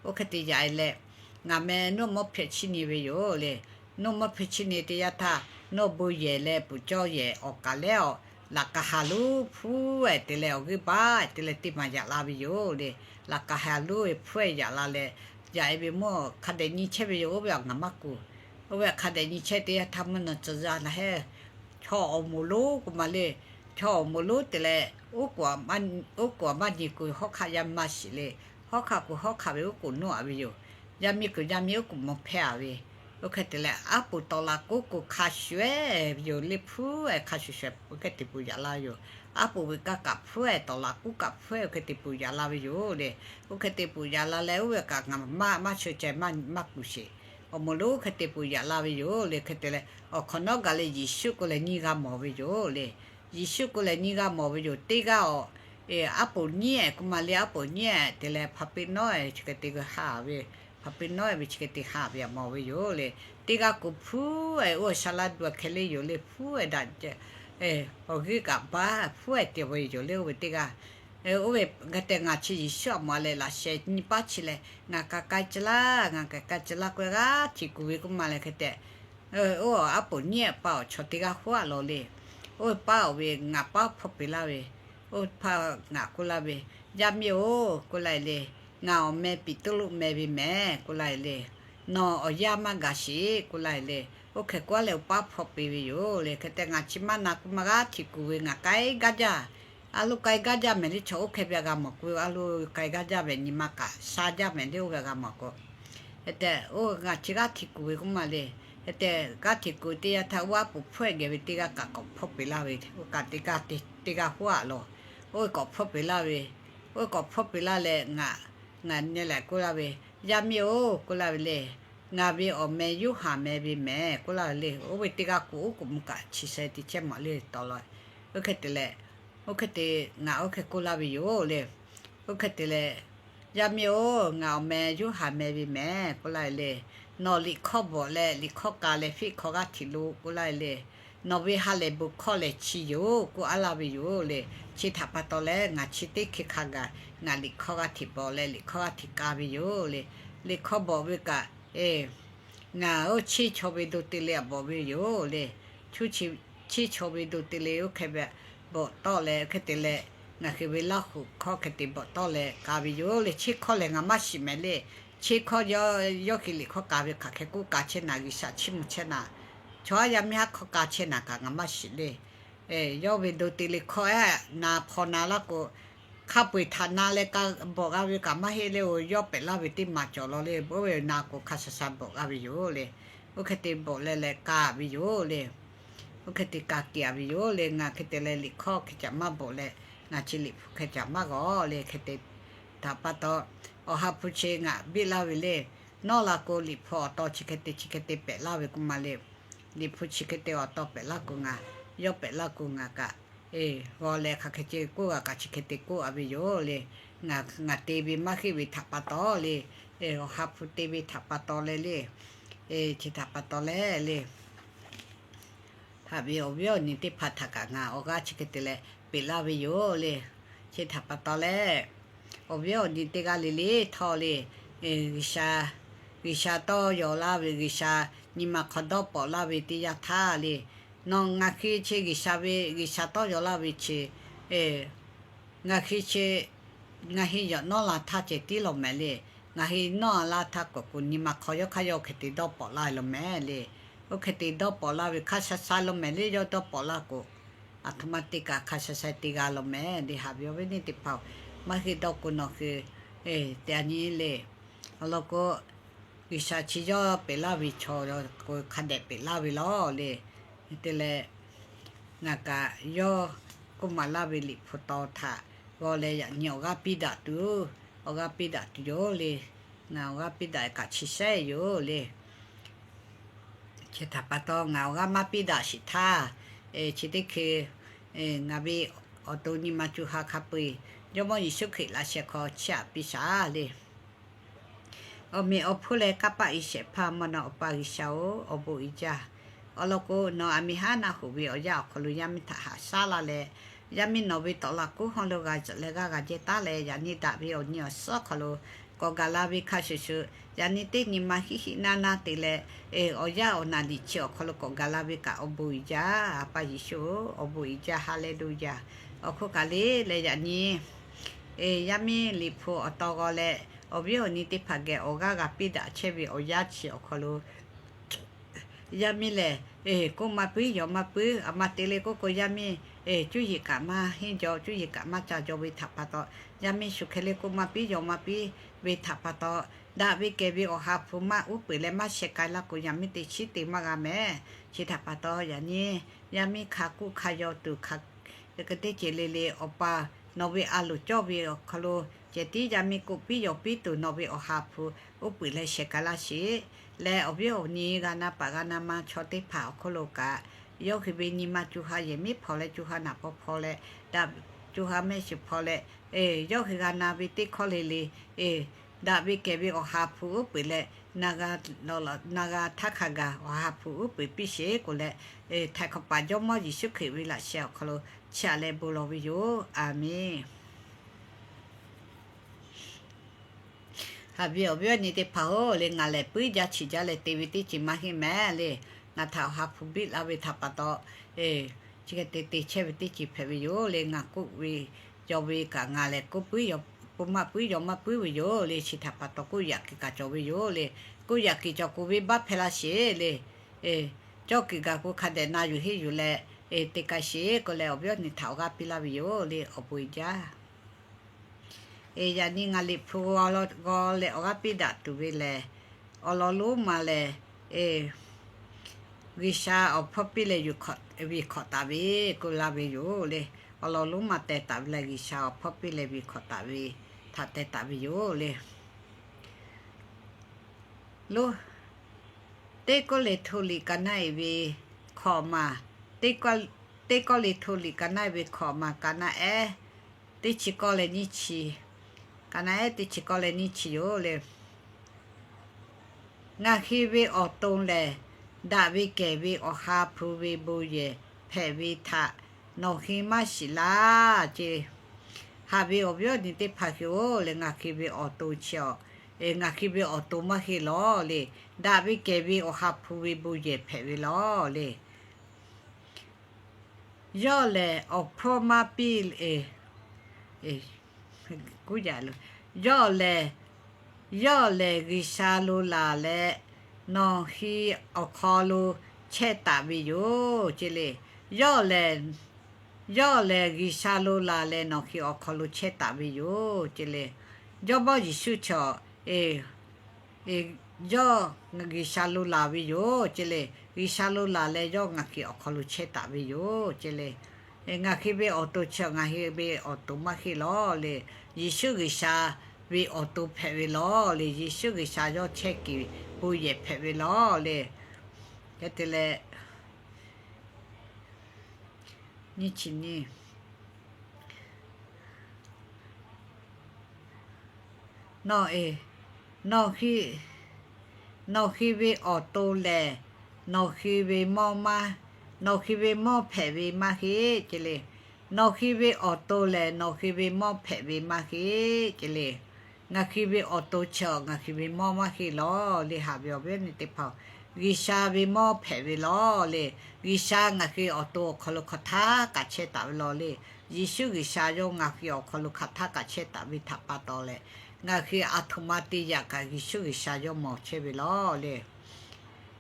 Oˇ hk'e te yaꞈ-e leh, ngaˬ meh nawˇ mawˇ hpehꞈ chiˇ nyi ve yoˬ le. Nawˇ mawˇ hpehꞈ chiˇ nyi teˇ yanˇ htaˇ, nawˇ bon yehˬ leh puˍ cawˇ yehˬ awˬ kaꞈ leh awˬ laꞈ ka ha lonˉ hpuˉ-eh te leh awˬ g'euˆ baˆ-eh te leh teˇ maˬ yaꞈ la ve yoˬ le. Laꞈ ka ha lonˉ-eh hpuˉ-eh yaꞈ la leh, yaꞈ-e ve mawˇ hk'a dehꞈ nyi chehˇ ve yoˬ. Oˇ ve htaꞈ ngaˬ maˇ kuˬ. Oˇ ve hk'a dehꞈ nyi chehˇ teˇ yanˇ htaˇ mvuhˇ naw tcuh yaˇ na heˆ. Chaw awˬ moˍ lonˉ k'oˆ maˬ le. Chaw awˬ moˍ lonˉ te leh, oˉ k'oˍ aꞈ maˇ nyi kuˬ hawˉ hkaˆ yaˇ maˇ shiˍ le. Hawˉ hkaˆ kuˬ hawˉ hkaˆ ve oˉ k'oˍ nawˇ-a ve yoˬ. Yaˇ miˇ kuˬ yaˇ miˇ oˉ k'oˍ mvuh hpehˇ-a ve. Oˇ hk'e te leh, aˉ poˍ tawꞈ la k'oˉ k'o hk'a shuˍ-eh ve yoˬ le. Hpuˉ-eh hk'a shuˍ shuˍ oˇ hk'e te puˬ yaꞈ la yoˬ. Aˉ poˍ ve kaˇ kaꞈ hpuˉ-eh, tawꞈ la k'oˉ kaꞈ hpuˉ-eh, oˇ hk'e te puˬ yaꞈ la ve yoˬ le. Oˇ hk'e te puˬ yaꞈ la leh, oˇ ve kaꞈ ngaˬ maˇ maˇ cheu ceh maˇ kuˬ sheˍ. Awˬ moˍ lonˉ oˇ hk'e te puˬ yaꞈ la ve yoˬ le. Hk'e te leh, awˬ hk'awꞈ nawˉ gaˬ leh Yeˍsuˆ k'oˆ leh nyiˇ g'aˇ mawˬ ve yoˬ le. Yeˍsuˆ k'oˆ leh nyiˇ g'aˇ mawˬ ve yoˬ. Teˇ g'aˇ-aˬ, aˉ poˍ nyiˉ-eh k'oˆ maˬ le. Aˉ poˍ nyiˉ-eh te leh hpa peˆ nawˉ-eh chi hk'e te ha ve, hpa peˆ nawˉ-eh ve chi hk'e te ha ve htaꞈ mawˬ ve yoˬ le. Teˇ g'aˇ k'o hpuˉ-eh oˇ sha laˇ du hkeh le yoˬ le. Hpuˉ-eh daꞈ awˬ g'euˆ kaꞈ baˆ hpuˉ-eh te ve yoˬ le. Oˇ ve teˇ g'aˇ, oˇ ve hk'e te ngaˬ chi Yeˍsuˆ htaꞈ mawˬ leh laꞈ sheh nyi paˉ chi leh, ngaˬ kaꞈ k'ai ci laˇ, ngaˬ kaꞈ k'ai ci laˇ k'oˆ ve g'aˇ htiꞈ kuˬ ve k'oˆ maˬ le. Hk'e te, oˇ aˉ poˍ nyiˉ-eh pa awˬ chaw teˇ g'aˇ hoˉ-a lawˬ le. Oˇ ve paˉ-oˬ ve ngaˬ paˉ hpawˇ peˬ laˇ ve, oˇ ve hpaˇ ngaˬ k'oˆ laˇ ve, Yaˇ miˇ-oˬ, k'oˆ laˇ-e le, ngaˬ awˬ meh Peˍtruˆ meh ve mehˍ k'oˆ laˇ-e le. Nawˬ awˬ yanˇ maˇ gaˬ sheˍ k'oˆ laˇ-e le. Oˇ hk'e k'oˆ leh oˇ paˉ hpawˇ peˬ ve yoˬ le. Hk'e te ngaˬ chi maˇ na k'oˆ maˬ g'aˇ htiꞈ kuˬ ve ngaˬ k'ai gaˇ jaˇ. A loˇ k'ai gaˇ jaˇ mehˍ le. Chaw oˇ hk'e ve htaꞈ g'a mawˬ k'o, a loˇ k'ai gaˇ jaˇ mehˍ, nyi ma kaꞈ sha jaˇ mehˍ le. Oˇ ve htaꞈ g'a mawˬ k'o, hk'e te oˇ ngaˬ chi g'aˇ htiꞈ kuˬ ve k'oˆ maˬ le. Hk'e te g'aˇ htiꞈ kuˬ teˇ yanˇ htaˇ, oˇ aˉ poˍ hpfuhˇ-eh geh ve teˇ g'aˇ kaꞈ k'awꞈ hpfuhˇ peˬ laˇ ve, oˇ kaꞈ teˇ g'aˇ teˇ g'aˇ hoˉ-a lawˬ. Oˇ ve k'awꞈ hpfuhˇ peˬ laˇ ve, oˇ ve k'awꞈ hpfuhˇ peˬ laˇ leh ngaˬ, ngaˬ nyi leh k'oˆ laˇ ve, Yaˇ miˇ-oˬ, k'oˆ laˇ ve le, ngaˬ ve awˬ meh Yoˇhanˬ meh ve mehˍ k'oˆ laˇ ve le. Oˇ ve teˇ g'aˇ k'o oˉ k'oˍ mvuh kaꞈ chi sheh te chehˇ mawˬ le tawˍ la. Oˇ hk'e te leh, oˇ hk'e te ngaˬ oˇ hk'e k'oˆ laˇ ve yoˬ le. Oˇ hk'e te leh, Yaˇ miˇ-oˬ, ngaˬ awˬ meh Yoˇhanˬ meh ve mehˍ k'oˆ laˇ ve le. Nawˬ liꞈ hkawˇ bawˬ leh liꞈ hkawˇ k'a leh fiˆ hkawˇ g'aˇ htiꞈ lo k'oˆ laˇ ve le. Nawˬ ve ha lehˬ bon hkawˇ lehˬ chi yoˬ k'oˆ a laˇ ve yoˬ le. Chi htaꞈ pa taw leh ngaˬ chi teˇ hkeh hk'a gaˬ ngaˬ liꞈ hkawˇ g'aˇ htiꞈ bawˬ leh liꞈ hkawˇ g'aˇ htiꞈ k'a ve yoˬ le. Liꞈ hkawˇ bawˬ ve kaꞈ, ngaˬ oˇ chiˇ chaw ve do te le htaꞈ bawˬ ve yoˬ le. Chiˇ chaw ve do te le oˇ hk'e ve bawˬ tawˆ leh, oˇ hk'e te leh ngaˬ hui ve Laˇ huˍ hkawˇ hk'e te bawˬ tawˆ leh k'a ve yoˬ le. Chiˇ hkawˇ lehˬ ngaˬ maˇ shiˍ mehˍ le. Chiˇ hkawˇ yawˇ hui liꞈ hkawˇ k'a ve hk'aˬ hk'e k'oˆ k'a chehˇ naˍ, G'uiˬsha chiˇ mvuh chehˇ naˍ. Chaw aˉ yaˇ miˇ haˉ hkawˇ ka chehˇ naˍ kaꞈ ngaˬ maˇ shiˍ le. Yawˇ ve do te le hkawˇ ehˉ na hpaw na laˇ k'o, hk'a peu-eˬ htaꞈ na leh ka bawˬ g'a ve kaꞈ maˇ heˆ le. Oˬ, yawˇ pehꞈ laˇ ve teˇ maˬ cawˬ law le. Oˇ ve na k'o hk'a sha sha bawˬ g'a ve yoˬ le. Oˇ hk'e te bawˬ leh leh ka ve yoˬ le. Oˇ hk'e te ka kiˬ-a ve yoˬ le. Ngaˬ hk'e te leh liꞈ hkawˇ hk'e caꞈ maˇ bawˬ leh, ngaˬ chi liꞈ hpu hk'e caꞈ maˇ g'awˬ le. Hk'e te htaꞈ pa taw, awˬ ha hpu chi ngaˬ biˇ laˇ ve le. Nawˇ la k'o liꞈ hpu awˬ taw chi hk'e te chi hk'e te pehꞈ laˇ ve k'oˆ ma le. Liꞈ hpu chi hk'e te awˬ taw pehꞈ laˇ k'o ngaˬ, yawˇ pehꞈ laˇ k'o ngaˬ kaꞈ, g'aw leh hk'aˬ hk'e ce k'oˆ g'a kaꞈ chi hk'e te k'oˆ-a ve yoˬ le. Ngaˬ, ngaˬ te ve maˇ heˆ ve htaꞈ pa taw le. Awˬ ha hpu te ve htaꞈ pa taw leh le. Chi htaꞈ pa taw leh le. Haꞈ ve awˬ viˉ awˬ nyi teˇ hpaˍ htaꞈ kaꞈ ngaˬ awˬ g'aˇ chi hk'e te leh peꞈ laˇ ve yoˬ le. Chi htaꞈ pa taw leh, awˬ viˉ awˬ nyi teˇ g'aˇ le le htawˇ le, G'uiˬsha, G'uiˬsha tawˇ yaw laˇ ve, G'uiˬsha nyi ma hk'aw dawˇ pawꞈ laˇ ve teˇ yanˇ htaˇ le, nawˬ ngaˬ hui chi G'uiˬsha ve, G'uiˬsha tawˇ yaw laˇ ve chi, ngaˬ hui chi, ngaˬ hui yaꞈ nawˉ la htaˇ ceh tiˉ law mehˍ le. Ngaˬ hui nawˉ la htaˇ k'awꞈ k'o nyi ma hk'aw yawˇ hk'aˇ yawˇ hk'e te dawˇ pawꞈ laˇ ve law mehˍ le. Oˇ hk'e te dawˇ pawꞈ laˇ ve hk'a sha sha law mehˍ le. Yawˇ dawˇ pawꞈ laˇ k'o, aˬ htoꞈ ma te kaꞈ hk'a sha sha te g'a law mehˍ le. Haꞈ ve awˬ viˉ awˬ nyi teˇ hpaˍ-oˬ, maˇ heˆ dawˇ k'o nawˬ hui te a nyi le. Awˬ lawn k'o, G'uiˬsha chi yawˇ pehꞈ laˇ ve chaw k'o hk'a dehꞈ pehꞈ laˇ ve law le. Te leh, ngaˬ kaꞈ yawˇ k'oˆ maˍ laˇ ve liꞈ hpu taw htaꞈ g'aw leh yaꞈ nyi awˬ g'aˇ piˇ daꞈ tuˬ, awˬ g'aˇ piˇ daꞈ tuˬ yoˬ le. Ngaˬ awˬ g'aˇ piˇ daꞈ kaꞈ chi sheˉ yoˬ le. Chi htaꞈ pa taw ngaˬ awˬ g'aˇ maˇ piˇ daꞈ sheˍ htaˇ, chi teˇ hkui ngaˬ ve awˬ to nyi ma co ha hk'a peu-eˬ Jawˇmawˇ Yeˍsuˆ Hkriꞈ laꞈ sheh hk'aw chiˇ aꞈ piˇ shaˍ le. Awˬ meꞈ awˬ hponˇ leh kanˇ paˆ iˉ shehˍ hpaˇ maˇ na awˬ pa G'uiˬsha-oˬ, awˬ bon uiˍ jaˇ. Awˬ lawn k'o, nawˬ aˬ miˍ haˉ naˆ hoꞈ ve awˬ yanˇ awˬ hk'aw lo yaˇ miˇ htaꞈ haꞈ shaˉ laˇ leh, yaˇ miˇ nawˬ ve tawꞈ la kuˉ hawˉ lo g'a zuhꞈ leh g'aˇ g'a jehˇ taˉ leh, yaꞈ nyi daꞈ ve awˬ nyi awˬ suhˉ awˬ hk'aw lo k'awꞈ gaˬ la ve hk'a shuˍ shuˍ, yaꞈ nyi teˇ nyi ma hiˆ hiˆ naˇ naˇ te leh, awˬ yanˇ awˬ naˬ liꞈ chi awˬ hk'aw lo k'awꞈ gaˬ la ve kaꞈ awˬ bon uiˍ jaˇ. A pa Yeˍsuˆ-oˬ, awˬ bon uiˍ jaˇ. Haˍleˍluˆyaˍ. Awˬ hk'oˆ kaꞈ le leh yaꞈ nyi yaˇ miˇ liꞈ hpu awˬ taw g'aw leh, awˬ viˉ awˬ nyi teˇ hpaˍ geh awˬ g'aˇ g'a piˇ daꞈ chehˇ ve awˬ yanˇ chi awˬ hk'aw lo, yaˇ miˇ lehˬ, k'oˆ maˇ puiˉ yaw maˇ puiˉ, aˬ ma te le k'oˆ k'o yaˇ miˇ cuˇ yiˍ kaꞈ maˇ henˇ jaw, cuˇ yiˍ kaꞈ maˇ ca jaw ve htaꞈ pa taw, yaˇ miˇ shu hk'e le k'oˆ maˇ piˇ yaw maˇ piˇ ve htaꞈ pa taw, daꞈ ve kehˬ ve awˬ ha hpu maˇ uˉ peunˍ leh maˇ sheh k'ai laˇ k'o, yaˇ miˇ teˇ chiˉ te maˇ g'a mehˍ. Chi htaꞈ pa taw, yaꞈ nyi yaˇ miˇ hk'a k'oˆ hk'a yaw tuˬ hk'a teˇ ceuˬ le le, awˬ pa nawˬ ve a loˍ cawˇ ve awˬ hk'aw lo ceh tiˉ yaˇ miˇ k'oˆ piˇ yaw piˇ tuˬ nawˬ ve awˬ ha hpu uˉ peunˍ leh sheh k'ai laˇ sheˍ. Leh awˬ viˉ awˬ nyi g'a na paˍ g'a na ma chaw teˇ hpaˍ awˬ hk'oˆ lo kaꞈ, yawˇ hui ve nyi ma co ha yehˬ miˉ hpaw leh, co ha naˍ paw hpaw leh, daꞈ, co ha mehˆ shiˍ hpaw leh, yawˇ hui g'a na ve teˇ hkawˇ le le, daꞈ ve kehˬ ve awˬ ha hpu uˉ peunˍ leh, na g'a htaˇ hk'a gaˬ awˬ ha hpu uˉ peunˍ piˇ sheˍ k'oˆ leh, htaiˍ hk'awꞈ paˍ Jawˇmawˇ Yeˍsuˆ Hkriꞈ ve laꞈ sheh awˬ hk'aw lo chiˇ aꞈ leh bon lawˬ ve yoˬ. A menˬ. Haꞈ ve awˬ viˉ awˬ nyi teˇ hpaˍ-oˬ le, ngaˬ lehˬ puiˉ jaˇ chi jaˇ leh te ve teˇ ceuˬ maˇ heˆ mehˍ le. Ngaˬ htaꞈ awˬ ha hpu biˇ laˇ ve htaꞈ pa taw, chi hk'e te te chehˇ ve teˇ ceuˬ hpehꞈ ve yoˬ le. Ngaˬ k'oˆ ve yaw ve kaꞈ ngaˬ lehˬ k'oˆ puiˉ yaw, k'oˆ maˇ puiˉ yaw maˇ puiˉ ve yoˬ le. Chi htaꞈ pa taw k'oˆ yaꞈ kuiˬ kaꞈ cawˬ ve yoˬ le. K'oˆ yaꞈ kuiˬ cawˬ k'o venˇbaˆ hpehˇ laˇ sheˍ le. Cawˇ kuiˬ gaˬ k'o hk'a dehꞈ na yuˬ henˇ yuˬ leh te k'ai sheˍ k'oˆ leh, awˬ viˉ awˬ nyi htaꞈ awˬ g'aˇ piˇ laˇ ve yoˬ le. Awˬ bon uiˍ jaˇ. Yaꞈ nyi ngaˬ liꞈ hpu g'aw leh awˬ g'aˇ piˇ daꞈ tuˬ ve lehˬ, awˬ lawn lonˉ ma lehˬ, G'uiˬsha awˬ hpawˇ piˇ leh ve hkawꞈ taˍ ve k'oˆ laˇ ve yoˬ le. Awˬ lawn lonˉ ma teh taˍ ve lehˬ, G'uiˬsha awˬ hpawˇ piˇ leh ve hkawꞈ taˍ ve htaꞈ teh taˍ ve yoˬ le. Lo, Teˇ Kawˇrenˍhtuˆ liꞈ ka naˆ-e ve hkawꞈ maˬ, Teˇ Kawˇrenˍhtuˆ liꞈ ka naˆ-e ve hkawꞈ maˬ ka naˆ ehˉ teˇ chi kawˇ leh nyiˇ chi, ka naˆ ehˉ teˇ chi kawˇ leh nyiˇ chi yoˬ le. Ngaˬ hui ve awˬ to lehˬ, daꞈ ve kehˬ ve awˬ ha hpu ve bon yehˬ hpehꞈ ve htaꞈ nawˬ hui maˇ shiˍ laˇ ce. Haꞈ ve awˬ viˉ awˬ nyi teˇ hpaˍ hui-oˬ le, ngaˬ hui ve awˬ to chi awˬ, ngaˬ hui ve awˬ to maˇ heˆ lawˬ le. Daꞈ ve kehˬ ve awˬ ha hpu ve bon yehˬ hpehꞈ ve lawˬ le. Yawˇ lehˬ awˬ hpawˇ maˇ piˇ, yawˇ lehˬ, yawˇ lehˬ G'uiˬsha lo laˬ leh, nawˬ hui awˬ hk'aw lo chehˇ taˍ ve yoˬ ce le. Yawˇ lehˬ, yawˇ lehˬ G'uiˬsha lo laˬ leh nawˬ hui awˬ hk'aw lo chehˇ taˍ ve yoˬ ce le. Jawˇmawˇ Yeˍsuˆ chaw, yawˇ G'uiˬsha lo laˬ ve yoˬ ce le. G'uiˬsha lo laˬ leh yawˇ ngaˬ hui awˬ hk'aw lo chehˇ taˍ ve yoˬ ce le. Ngaˬ hui ve awˬ to chi ngaˬ hui ve awˬ to maˇ heˆ lawˬ le. Yeˍsuˆ G'uiˬsha ve awˬ to hpehꞈ ve lawˬ le. Yeˍsuˆ G'uiˬsha yawˇ chehˇ kuiˬ bon yehˬ hpehꞈ ve lawˬ le. Hk'e te leh, nyi chi nyi, nawˬ hui ve awˬ to lehˬ, nawˬ hui ve mawˇ maˇ, nawˬ hui ve mawˇ hpehꞈ ve maˇ heˆ ce le. Nawˬ hui ve awˬ to lehˬ, nawˬ hui ve mawˇ hpehꞈ ve maˇ heˆ ce le. Ngaˬ hui ve awˬ to chi ngaˬ hui ve mawˇ maˇ heˆ lawˬ le. Haꞈ ve awˬ viˉ awˬ nyi teˇ hpaˍ, G'uiˬsha ve mawˇ hpehꞈ ve lawˬ le. G'uiˬsha ngaˬ hui awˬ to awˬ hk'aw lo hk'aˬ htaˇ kaꞈ chehˇ taˍ ve lawˬ le. Yeˍsuˆ G'uiˬsha yawˇ ngaˬ hui awˬ hk'aw lo hk'aˬ htaˇ kaꞈ chehˇ taˍ ve htaꞈ pa taw leh, ngaˬ hui a htoꞈ ma te yaꞈ kaꞈ Yeˍsuˆ G'uiˬsha yawˇ mawˬ chehˇ ve lawˬ le.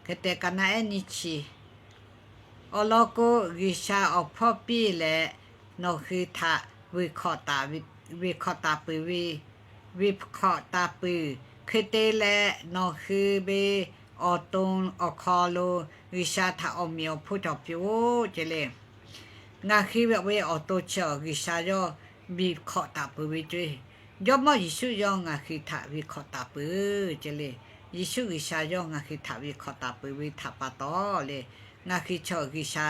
Hk'e te ka naˆ ehˉ nyi chi, awˬ lawn k'o, G'uiˬsha awˬ hpawˇ piˇ leh nawˬ hui htaꞈ ve hk'awꞈ taˍ peuˬ ve, ve hk'awꞈ taˍ peuˬ hk'e te leh, nawˬ hui ve awˬ to awˬ hk'aw lo G'uiˬsha htaꞈ awˬ meꞈ awˬ hponˇ cawˬ piˇ-oˆ ce le. Ngaˬ hui ve awˬ to chi G'uiˬsha yawˇ ve hk'awꞈ taˍ peuˬ ve ce. Jawˇmawˇ Yeˍsuˆ yawˇ ngaˬ hui htaꞈ ve hk'awꞈ taˍ peuˬ ce le. Yeˍsuˆ G'uiˬsha yawˇ ngaˬ hui htaꞈ ve hk'awꞈ taˍ peuˬ ve htaꞈ pa taw le, ngaˬ hui chaw G'uiˬsha,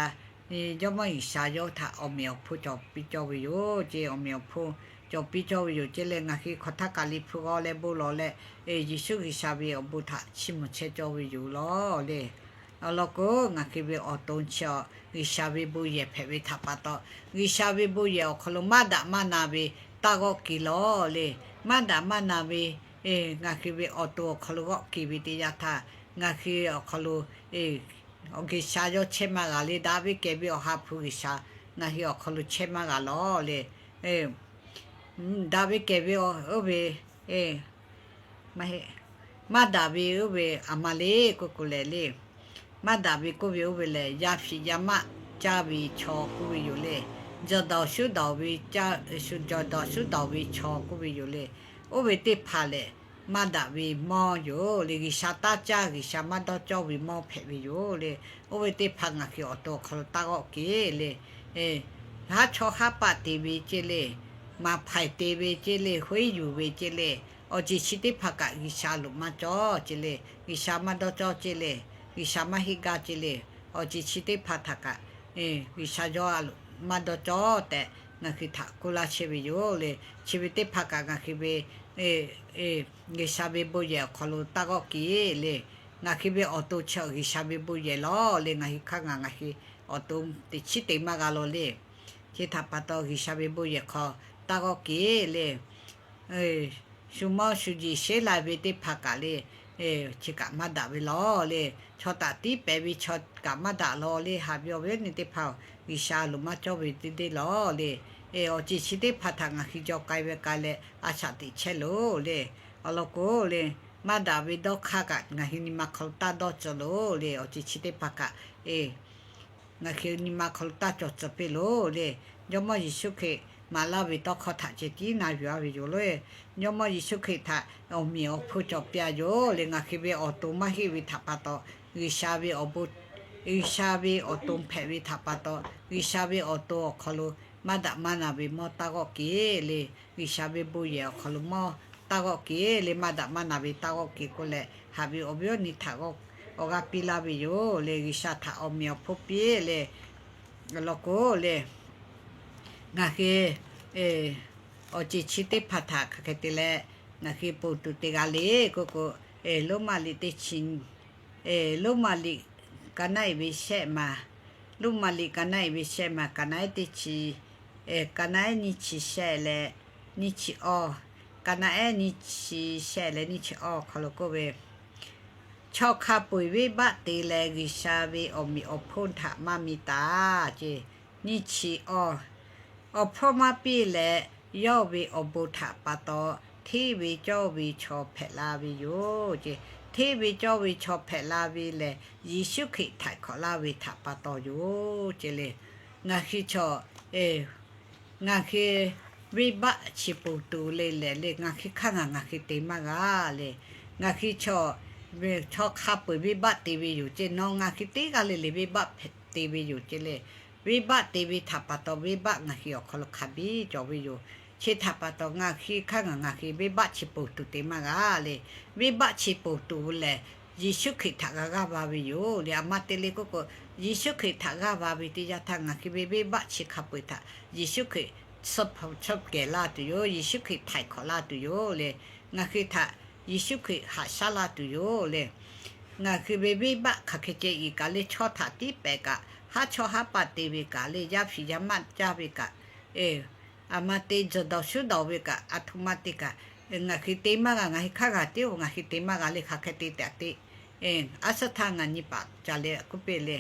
Jawˇmawˇ G'uiˬsha yawˇ htaꞈ awˬ meꞈ awˬ hponˇ cawˬ piˇ cawˇ ve yoˬ ce. Awˬ meꞈ awˬ hponˇ cawˬ piˇ cawˇ ve yoˬ ce leh, ngaˬ hui hk'aˬ htaˇ kaꞈ liꞈ hpu g'aw leh bon lawˬ leh, Yeˍsuˆ G'uiˬsha ve awˬ bon htaꞈ chiˇ mvuh chehˇ cawˇ ve yoˬ lawˬ le. Awˬ lawn k'o, ngaˬ hui ve awˬ to chi G'uiˬsha ve bon yehˬ hpehꞈ ve htaꞈ pa taw, G'uiˬsha ve bon yehˬ awˬ hk'aw lo maˇ daꞈ maˇ na ve taˇ g'awˆ keˍ lawˬ le. Maˇ daꞈ maˇ na ve ngaˬ hui ve awˬ to awˬ hk'aw lo g'awˆ keˍ ve teˇ yanˇ htaˇ, ngaˬ hui awˬ hk'aw lo G'uiˬsha yawˇ chehˇ maˇ g'a le. Daꞈ ve kehˬ ve Awˬ ha hpu G'uiˬsha ngaˬ hui awˬ hk'aw lo chehˇ maˇ g'a lawˬ le. Daꞈ ve kehˬ ve oˇ ve, maˇ daꞈ ve oˇ ve aˬ ma le k'oˆ k'o lehˬ le. Maˇ daꞈ ve k'oˆ ve oˇ ve lehˬ, yaˇ hpiꞈ yaˇ maˆ caˇ ve chaw k'oˆ ve yoˬ le. Jawˬ dawˬ shuˉ dawˬ ve, jawˬ dawˬ shuˉ dawˬ ve chaw k'oˆ ve yoˬ le. Oˇ ve teˇ hpaˍ lehˬ, maˇ daꞈ ve mawˇ yoˬ le. G'uiˬsha taˇ caˇ, G'uiˬsha maˇ dawˇ cawˇ ve mawˇ hpehꞈ ve yoˬ le. Oˇ ve teˇ hpaˍ ngaˬ hui awˬ to awˬ hk'aw lo taˇ g'awˆ keˍ le. Haˉ chawˇ haˉ paˆ te ve ce le. Maˍ hpaiˍ te ve ce le. Hoˉ yuˬ ve ce le. Awˬ ceˬ chi teˇ hpaˍ kaꞈ G'uiˬsha loꞈ maˇ cawˇ ce le. G'uiˬsha maˇ dawˇ cawˇ ce le. G'uiˬsha maˇ heˆ gaˇ ce le. Awˬ ceˬ chi teˇ hpaˍ htaꞈ kaꞈ G'uiˬsha yawˇ a loꞈ maˇ dawˇ cawˇ tehꞈ ngaˬ hui htaꞈ k'oˆ laˇ chehˇ ve yoˬ le. Chi ve teˇ hpaˍ kaꞈ ngaˬ hui ve G'uiˬsha ve bon yehˬ awˬ hk'aw lo taˇ g'awˆ keˍ le. Ngaˬ hui ve awˬ to chi G'uiˬsha ve bon yehˬ lawˬ le. Ngaˬ hui hk'aˇ ngaˬ ngaˬ hui awˬ to teꞈ chiˉ te maˇ g'a lawˬ le. Chi htaꞈ pa taw G'uiˬsha ve bon yehˬ hk'aw taˇ g'awˆ keˍ le. Shu mawˇ shu jeˬ sheˉ lai ve teˇ hpaˍ kaꞈ le, chi kaꞈ maˇ daꞈ ve lawˬ le. Chaw taꞈ tiˉ pehˍ ve chaw kaꞈ maˇ daꞈ lawˬ le. Haꞈ ve awˬ viˉ awˬ nyi teˇ hpaˍ, G'uiˬsha loꞈ maˇ cawˇ ve teˇ deˇ lawˬ le. Awˬ ceˬ chi teˇ hpaˍ htaꞈ ngaˬ hui jaw k'ai ve k'ai leh a shaꞈ teꞈ chehˇ loˬ le. Awˬ lawn k'o le, maˇ daꞈ ve dawˇ hk'aˇ kaꞈ ngaˬ hui nyi ma hk'aw lo taˇ dawˇ cawˬ loˬ le. Awˬ ceˬ chi teˇ hpaˍ kaꞈ ngaˬ hui nyi ma hk'aw lo taˇ cawˬ tcuh piˇ loˬ le. Jawˇmawˇ Yeˍsuˆ Hkriꞈ maˍ laˇ ve tawˇ hkawˇ htaꞈ ceh tiˉ na yuˬ-a ve yoˬ le. Jawˇmawˇ Yeˍsuˆ Hkriꞈ htaꞈ awˬ meꞈ awˬ hponˇ cawˬ piˇ-a yoˬ le. Ngaˬ hui ve awˬ to maˇ heˆ ve htaꞈ pa taw, G'uiˬsha ve awˬ bon, G'uiˬsha ve awˬ to hpehꞈ ve htaꞈ pa taw, G'uiˬsha ve awˬ to awˬ hk'aw lo maˇ daꞈ maˇ na ve mawˇ taˇ g'awˆ keˍ le. G'uiˬsha ve bon yehˬ awˬ hk'aw lo mawˇ taˇ g'awˆ keˍ le. Maˇ daꞈ maˇ na ve taˇ g'awˆ keˍ k'oˆ leh, haꞈ ve awˬ viˉ awˬ nyi htaꞈ awˬ g'aˇ piˇ laˇ ve yoˬ le. G'uiˬsha htaꞈ awˬ meꞈ awˬ hponˇ piˇ le. Awˬ lawn k'o le, ngaˬ hui awˬ ceˬ chi teˇ hpaˍ htaꞈ hk'aˬ hk'e te leh ngaˬ hui ponˬ tuˬ te g'a le k'oˆ k'o, Roˉmaꞈ liꞈ teˇ chi, Roˉmaꞈ liꞈ ka naˆ-ehˍ ve shehˆ maˬ, Roˉmaꞈ liꞈ ka naˆ-ehˍ ve shehˆ maˬ, ka naˆ-ehˍ teˇ chi, ka naˆ-ehˍ nyiˇ chi shehˆ leh nyiˇ chi awˇ, ka naˆ-ehˍ nyiˇ chi shehˆ leh nyiˇ chi awˇ hk'aw lo k'oˆ ve, Chaw hk'a peu-eˬ venˇbaˆ te leh G'uiˬsha ve awˬ meꞈ awˬ hponˇ htaꞈ maˇ mi taˍ ce. Nyiˇ chi awˇ, awˬ hpawˇ maˇ piˇ leh yawˇ ve awˬ bon htaꞈ pa taw hteˇ ve cawˇ ve chaw hpehꞈ la ve yoˬ ce. hteˇ ve cawˇ ve chaw hpehꞈ la ve lehˬ, Yeˍsuˆ Hkriꞈ htaiˍ hk'awꞈ laˇ ve htaꞈ pa taw yoˬ ce le. Ngaˬ hui chaw, ngaˬ hui venˇbaˆ chi ponˬ tuˬ le lehˬ le, ngaˬ hui hk'aˇ ngaˬ ngaˬ hui te maˇ g'a le. Ngaˬ hui chaw, chaw hk'a peu-eˬ venˇbaˆ te ve yoˬ ce. Nawˬ ngaˬ hui teˇ g'aˇ le le venˇbaˆ te ve yoˬ ce le. Venˇbaˆ te ve htaꞈ pa taw, venˇbaˆ ngaˬ hui awˬ hk'aw lo hk'a biˇ cawˬ ve yoˬ. Chi htaꞈ pa taw, ngaˬ hui hk'aˇ ngaˬ ngaˬ hui venˇbaˆ chi ponˬ tuˬ te maˇ g'a le. Venˇbaˆ chi ponˬ tuˬ lehˬ, Yeˍsuˆ Hkriꞈ htaꞈ g'a g'aˇ va ve yoˬ le. A ma te le k'oˆ k'o, Yeˍsuˆ Hkriꞈ htaꞈ g'aˇ va ve teˇ yanˇ htaˇ, ngaˬ hui ve venˇbaˆ chi hk'a peu-eˬ htaꞈ Yeˍsuˆ Hkriꞈ suh kehˬ la tuˬ yoˬ. Yeˍsuˆ Hkriꞈ htaiˍ hk'awꞈ la tuˬ yoˬ le. Ngaˬ hui htaꞈ Yeˍsuˆ Hkriꞈ haꞈ shaˉ la tuˬ yoˬ le. Ngaˬ hui ve venˇbaˆ hk'aˬ hk'e ceh iˍ kaꞈ le, chaw htaꞈ tiˉ pehˍ kaꞈ, haˉ chawˇ haˉ paˆ te ve kaꞈ le, yaˇ fiˍ yaˇ maˆ caˇ ve kaꞈ, a ma te tzuhˬ dawˬ shuˉ dawˬ ve kaꞈ, a htoꞈ ma te kaꞈ, ngaˬ hui te maˇ g'a. Ngaˬ hui hk'aˇ g'a tiˉ-oˬ, ngaˬ hui te maˇ g'a le. Hk'aˬ hk'e te taˍ te. A suhˉ htaˇ ngaˬ nyi paˍ ca le k'oˆ piˇ le.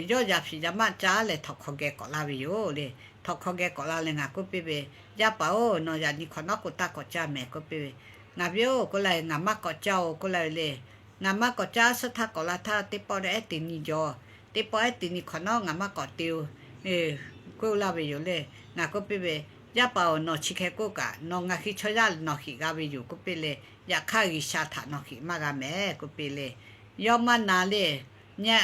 Yawˇ yaˇ fiˍ yaˇ maˆ caˇ leh htawnˍ hk'aw geh k'awꞈ la ve yoˬ le. Htawnˍ hk'aw geh k'awꞈ la leh ngaˬ k'oˆ piˇ ve, Yaˇ paˍ-oˬ, nawˬ yaꞈ nyi hk'awꞈ nawˉ k'o taˇ k'awꞈ caˇ mehˍ k'oˆ piˇ ve. Ngaˬ viˉ-oˬ k'oˆ la ve, Ngaˬ maˇ k'awꞈ caˇ-oˬ k'oˆ la ve le. Ngaˬ maˇ k'awꞈ caˇ, a suhˉ htaˇ k'awꞈ la htaˇ teˇ pawˆ ehˉ teꞈ nyi jaw, teˇ pawˆ ehˉ teꞈ nyi hk'awꞈ nawˉ ngaˬ maˇ k'awꞈ te-oˬ k'oˆ laˇ ve yoˬ le. Ngaˬ k'oˆ piˇ ve, Yaˇ paˍ-oˬ, nawˬ chi hk'e k'oˆ kaꞈ nawˬ ngaˬ hui chaw yaˇ nawˬ heˍ g'a ve yoˬ k'oˆ piˇ le. Yaꞈ hk'aˇ G'uiˬsha htaꞈ nawˬ heˍ maˇ g'a mehˍ k'oˆ piˇ le. Yawˇ maˇ na le. Nyi,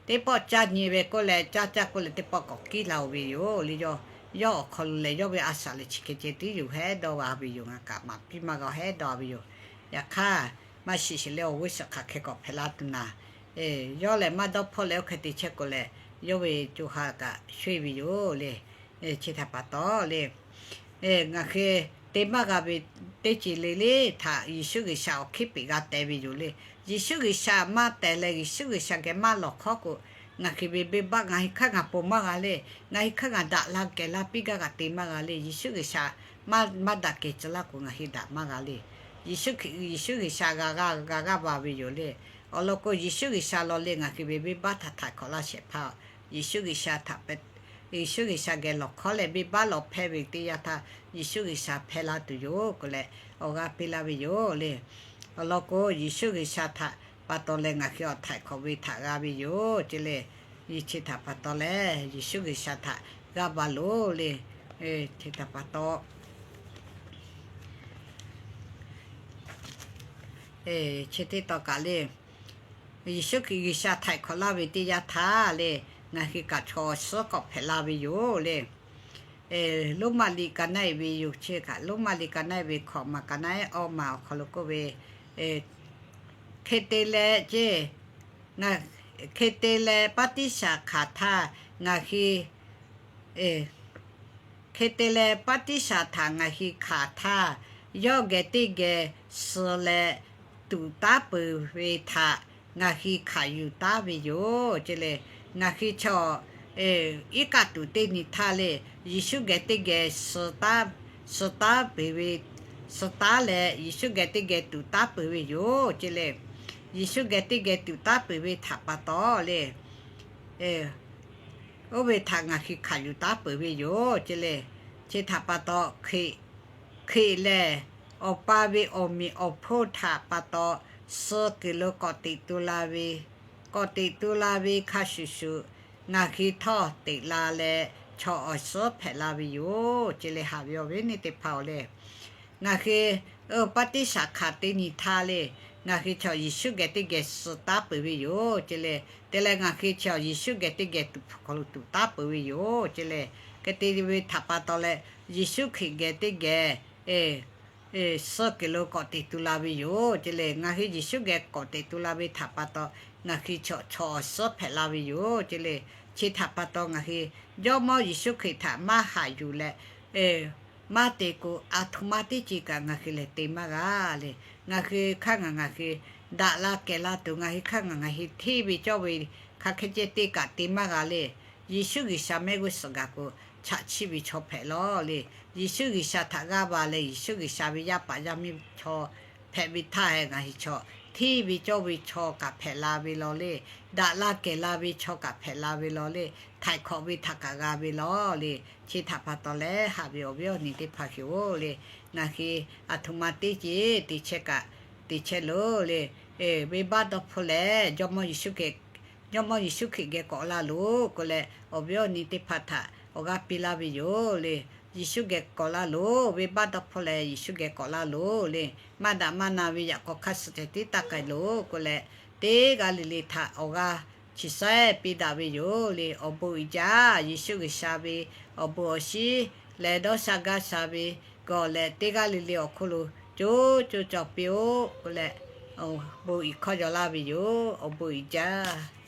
teˇ pawˆ caˇ nyi ve k'oˆ leh, caˇ caˇ k'oˆ leh teˇ pawˆ k'awꞈ kiˇ la-oˬ ve yoˬ le. Yawˇ, yawˇ awˬ hk'aw lo lehˬ, yawˇ ve a shaꞈ lehˬ chi hk'e ceh tiˉ yoˬ hehˉ dawˇ g'a ve yoˬ. Ngaˬ kaꞈ maˍ piˇ maˇ g'a hehˉ dawˇ ve yoˬ. Yaꞈ hk'aˇ, maˇ shiˍ shiˍ leh awˬ g'uˇ suhˍ hk'aˬ hk'e k'awꞈ hpehꞈ la tuˬ naˍ, yawˇ lehˬ maˇ dawˇ hpawˇ leh oˇ hk'e te chehˇ k'o leh, yawˇ ve co ha kaꞈ sho-eˬ ve yoˬ le. Chi htaꞈ pa taw le, ngaˬ hui te maˇ g'a ve teˇ ceuˬ le le htaꞈ Yeˍsuˆ G'uiˬsha awˬ hkiˉ peꞈ g'a teh ve yoˬ le. Yeˍsuˆ G'uiˬsha maˇ teh leh Yeˍsuˆ G'uiˬsha geh maˇ lawˬ hkawˉ k'o, ngaˬ hui ve venˇbaˆ ngaˬ hui hk'aˇ ngaˬ ponˬ maˇ g'a le. Ngaˬ hui hk'aˇ ngaˬ daꞈ la kehˬ la piˇ gaˇ kaꞈ te maˇ g'a le. Yeˍsuˆ G'uiˬsha maˇ daꞈ kehˬ tcuh laˇ k'o, ngaˬ hui daꞈ maˇ g'a le. Yeˍsuˆ G'uiˬsha g'a g'aˇ va ve yoˬ le. Awˬ lawn k'o, Yeˍsuˆ G'uiˬsha law le ngaˬ hui ve venˇbaˆ htaꞈ htaiˍ hk'awꞈ laˇ shehˍ hpaˇ-oˬ. Yeˍsuˆ G'uiˬsha htaꞈ, Yeˍsuˆ G'uiˬsha geh lawˬ hkawˉ leh venˇbaˆ lawˬ hpehˇ ve teˇ yanˇ htaˇ, Yeˍsuˆ G'uiˬsha hpehˇ laˇ tuˬ yoˬ k'oˆ leh awˬ g'aˇ piˇ laˇ ve yoˬ le. Awˬ lawn k'o, Yeˍsuˆ G'uiˬsha htaꞈ pa taw leh ngaˬ hui awˬ htaiˍ hk'awꞈ ve htaꞈ g'a ve yoˬ ce le. Chi htaꞈ pa taw leh Yeˍsuˆ G'uiˬsha htaꞈ g'aˇ va loˬ le. Chi htaꞈ pa taw, chi teˇ taw kaꞈ le, Yeˍsuˆ Hkriꞈ G'uiˬsha htaiˍ hk'awꞈ laˇ ve teˇ yanˇ htaˇ le, ngaˬ hui kaꞈ chaw awˬ suhˉ k'awꞈ hpehꞈ la ve yoˬ le. Roˉmaꞈ liꞈ ka naˆ-e ve yoˬ. Chi kaꞈ Roˉmaꞈ liꞈ ka naˆ-e ve hkawꞈ maˬ ka naˆ-e awˇ maˬ awˬ hk'aw lo k'oˆ ve, hk'e te leh ce, hk'e te leh paˉtiˉsaˍ hk'aˬ htaˇ ngaˬ hui, hk'e te leh paˉtiˉsaˍ htaꞈ ngaˬ hui hkanˍ htaˇ, yawˇ geh teˇ geh suh leh tuꞈ taˉ peuˬ ve htaꞈ ngaˬ hui hkanˍ yuˬ taˉ ve yoˬ ce le. Ngaˬ hui chaw iˉ kaˆ tuˬ teˇ nyi htaˇ le, Yeˍsuˆ geh teˇ geh suh taˉ peuˬ ve, suh taˉ leh Yeˍsuˆ geh teˇ geh tuꞈ taˉ peuˬ ve yoˬ ce le. Yeˍsuˆ geh teˇ geh tuꞈ taˉ peuˬ ve htaꞈ pa taw le, oˇ ve htaꞈ ngaˬ hui hkanˍ yuˬ taˉ peuˬ ve yoˬ ce le. Chi htaꞈ pa taw, Hkriꞈ lehˬ awˬ pa ve awˬ meꞈ awˬ hponˇ htaꞈ pa taw suh kuiˬ lo k'awꞈ teꞈ tu la ve, k'awꞈ teꞈ tu la ve hk'a shuˍ shuˍ, ngaˬ hui htawˇ teꞈ la leh chaw awˬ suhˉ hpehꞈ la ve yoˬ ce le. Haꞈ ve awˬ viˉ awˬ nyi teˇ hpaˍ-oˬ le, ngaˬ hui paˉtiˉsaˍ hkanˍ teˇ nyi htaˇ le, ngaˬ hui chaw Yeˍsuˆ geh teˇ geh suh taˉ peuˬ ve yoˬ ce le. Te leh ngaˬ hui chaw Yeˍsuˆ geh teˇ geh tuꞈ hk'aw lo tuꞈ taˉ peuˬ ve yoˬ ce le. Hk'e te ve htaꞈ pa taw leh, Yeˍsuˆ Hkriꞈ geh teˇ geh suh kuiˬ lo k'awꞈ teꞈ tu la ve yoˬ ce le. Ngaˬ hui Yeˍsuˆ geh k'awꞈ teꞈ tu la ve htaꞈ pa taw, ngaˬ hui chaw chaw awˬ suhˉ hpehꞈ la ve yoˬ ce le. Chi htaꞈ pa taw ngaˬ hui Jawˇmawˇ Yeˍsuˆ Hkriꞈ htaꞈ maˇ haꞈ yuˬ leh maˇ te k'o, a htoꞈ ma teˇ ceuˬ kaꞈ ngaˬ hui lehˬ te maˇ g'a le. Ngaˬ hui hk'aˇ ngaˬ ngaˬ hui daꞈ la kehˬ la tuˬ, ngaˬ hui hk'aˇ ngaˬ ngaˬ hui hteˇ ve cawˇ ve hk'aˬ hk'e ceh te kaꞈ te maˇ g'a le. Yeˍsuˆ G'uiˬsha mehˆ g'uˇ suhˍ gaˬ k'o, chaꞈ chiˆ ve chaw hpehꞈ lawˬ le. Yeˍsuˆ G'uiˬsha htaꞈ g'aˇ va leh Yeˍsuˆ G'uiˬsha ve yaˇ paˍ yaˇ miˇ chaw hpehꞈ ve htaˇ, ngaˬ hui chaw hteˇ ve cawˇ ve chaw kaꞈ hpehꞈ la ve lawˬ le. Daꞈ la kehˬ la ve chaw kaꞈ hpehꞈ la ve lawˬ le. Htaiˍ hk'awꞈ ve htaꞈ kaꞈ g'a ve lawˬ le. Chi htaꞈ pa taw leh, haꞈ ve awˬ viˉ awˬ nyi teˇ hpaˍ hui-oˬ le, ngaˬ hui a htoꞈ ma teˇ ceuˬ te chehˇ kaꞈ te chehˇ loˬ le. Venˇbaˆ dawˇ hpfuhˇ leh Jawˇmawˇ Yeˍsuˆ Hkriꞈ, Jawˇmawˇ Yeˍsuˆ Hkriꞈ geh k'awꞈ la loˬ k'oˆ leh, awˬ viˉ awˬ nyi teˇ hpaˍ htaꞈ awˬ g'aˇ piˇ laˇ ve yoˬ le. Yeˍsuˆ geh k'awꞈ la loˬ. Venˇbaˆ dawˇ hpfuhˇ leh Yeˍsuˆ geh k'awꞈ la loˬ le. Maˇ daꞈ maˇ na ve yaꞈ k'aw hk'aˇ suh ceh tiˉ taˇ k'ai loˬ k'oˆ leh, teˇ g'aˇ le le htaꞈ awˬ g'aˇ chi saiˉ piˇ daꞈ ve yoˬ le. Awˬ bon uiˍ jaˇ. Yeˍsuˆ G'uiˬsha ve awˬ bon awˬ shinˉ leh dawˇ sha gaˇ sha ve gawˬ leh, teˇ g'aˇ le le awˬ hk'oˆ lo co co cawˬ piˇ-oˆ k'oˆ leh, awˬ bon uiˍ hkawˇ yaw laˇ ve yoˬ. Awˬ bon uiˍ jaˇ.